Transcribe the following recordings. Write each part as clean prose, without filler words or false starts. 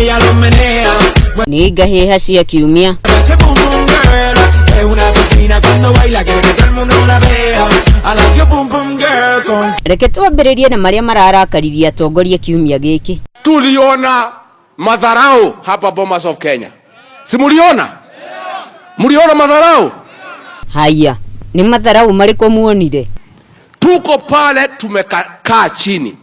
Ella lo menea. Nĩ ngahĩha cia kiumia. Ese boom boom girl es una asesina cuando baila, quiere que todo el mundo la vea. I like your boom boom girl con Reke twambĩrĩrie na marĩa mararakaririe atongoria kiumia gĩkĩ. Tuliona madharau hapa Bomas of Kenya, si muliona? Muliona madharau? Haya, nĩ matharau marĩkũ muonire? Tuko pale tumekaa chini,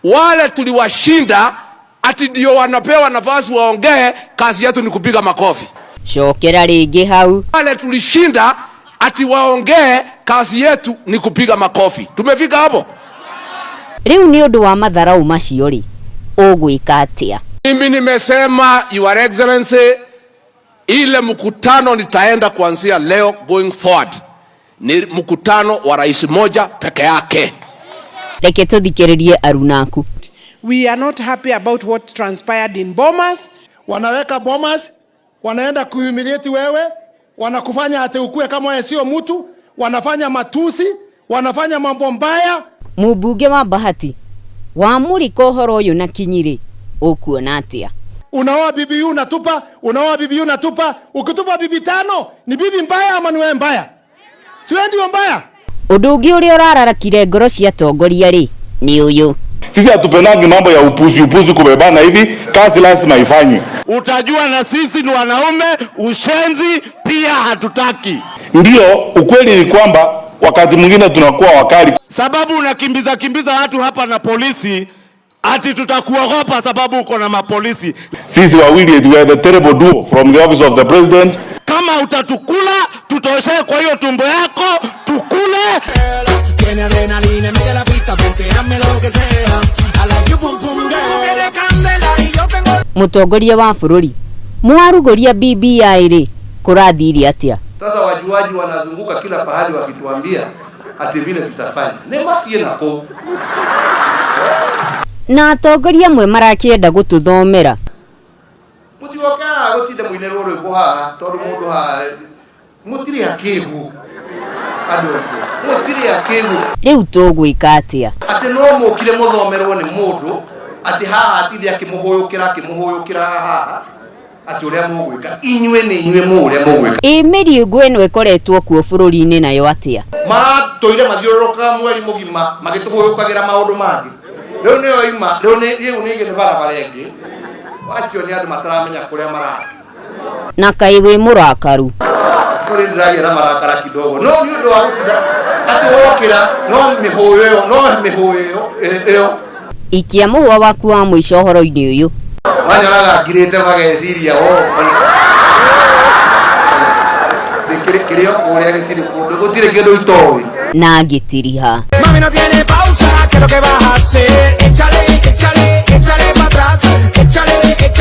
wale tuliwashinda ati ndio wanapewa nafasi waongee, kazi yetu ni kupiga makofi. Cokera rĩngĩ hau. Wale tulishinda ati waongee, kazi yetu ni kupiga makofi. Tumefika hapo? Rĩu nĩ ũndũ wa matharau macio rĩ, ũgwĩka atĩa? Mimi nimesema Your Excellency, ile mkutano nitaenda kuanzia leo going forward ni mkutano wa rais moja peke yake. Reke tũthikĩrĩrie arunaku. We are not happy about what transpired in Bomas. Wanaweka Bomas, wanaenda kuhumiliate wewe, wanakufanya ate ukue kama wewe sio mtu, wanafanya matusi, wanafanya mambo mbaya. Mũmbunge wa Bahati wamũrika ũhoro ũyũ na kinyi-rĩ, ũkuona atĩa? Unaoa bibi huyu unatupa, unaoa bibi huyu unatupa. Ukitupa bibi tano, ni bibi mbaya ama ni wewe mbaya? Si wewe ndio mbaya? Ũndũ ũngĩ ũrĩa ũrararakire ngoro cia atongoria rĩ nĩ ũyũ. Sisi hatupendangi mambo ya upuzi upuzi, kubebana hivi, kazi lazima ifanywe. Utajua na sisi ni wanaume, ushenzi pia hatutaki. Ndio ukweli ni kwamba wakati mwingine tunakuwa wakali. Sababu unakimbiza kimbiza watu hapa na polisi, ati tutakuogopa sababu uko na mapolisi. Sisi wawili we are the terrible duo from the office of the president. Kama utatukula tutoshee kwa hiyo tumbo yako, tukule. Tiene adrenalina en medio de la pista, vente, hazme lo que sea. I like your boom boom girl. Tú quieres candela y yo tengo Mũtongoria wa bũrũri mwarugũria BBI rĩ, kũrathire atĩa? Sasa wajuaji wanazunguka kila pahali wakituambia ati vile tutafanya nĩ maciĩ nako. Na atongoria amwe marakĩenda gũtũthomera. Mũtigoke haha gũtinde mũinĩrwo rwĩmbo haha tondũ mũndũ haha mũtirĩ akĩgu, andũ aitũ mũtirĩ akĩgu. Rĩu tũgwĩka atĩa? Atĩ no mũkire mũthomerwo nĩ mũndũ atĩ haha atinde akĩmũhũyũkĩra akĩmũhũyũkĩra haha atĩ ũrĩa mũgwĩka inyuĩ nĩ inyuĩ mũĩ ũrĩa mũgwĩka. Ĩ mĩriũngũ ĩno ĩkoretwo kuo bũrũri-inĩ nayo atĩa? Maratũire mathiũrũrũkaga mweri mũgima magĩtũhũyũkagĩra maũndũ mangĩ, rĩu nĩyo ima rĩu nĩ rĩu nĩ nĩ barabara ĩngĩ, acio nĩ andũ mataramenya kũrĩa marathiĩ. Na kaĩ wĩ mũrakaru? Kũrĩ ndĩragĩa na marakara kidogo, no nĩ ũndũ wa gũtinda atĩ wokĩra no mĩhũyũ ĩyo, no mĩhũyũ ĩyo ĩyo. Ikia mũhwa waku wa mũico ũhoro-inĩ ũyũ. Manyonaga ngirĩte mageciria o kĩrĩa kũrĩa gĩtirĩ kũndũ gũtirĩ kĩndũ itoĩ. Na ngĩtiriha. Mami no tiene pausa, ¿qué es lo que vas a hacer? Échale, échale, échale pa' atrás. Échale, échale.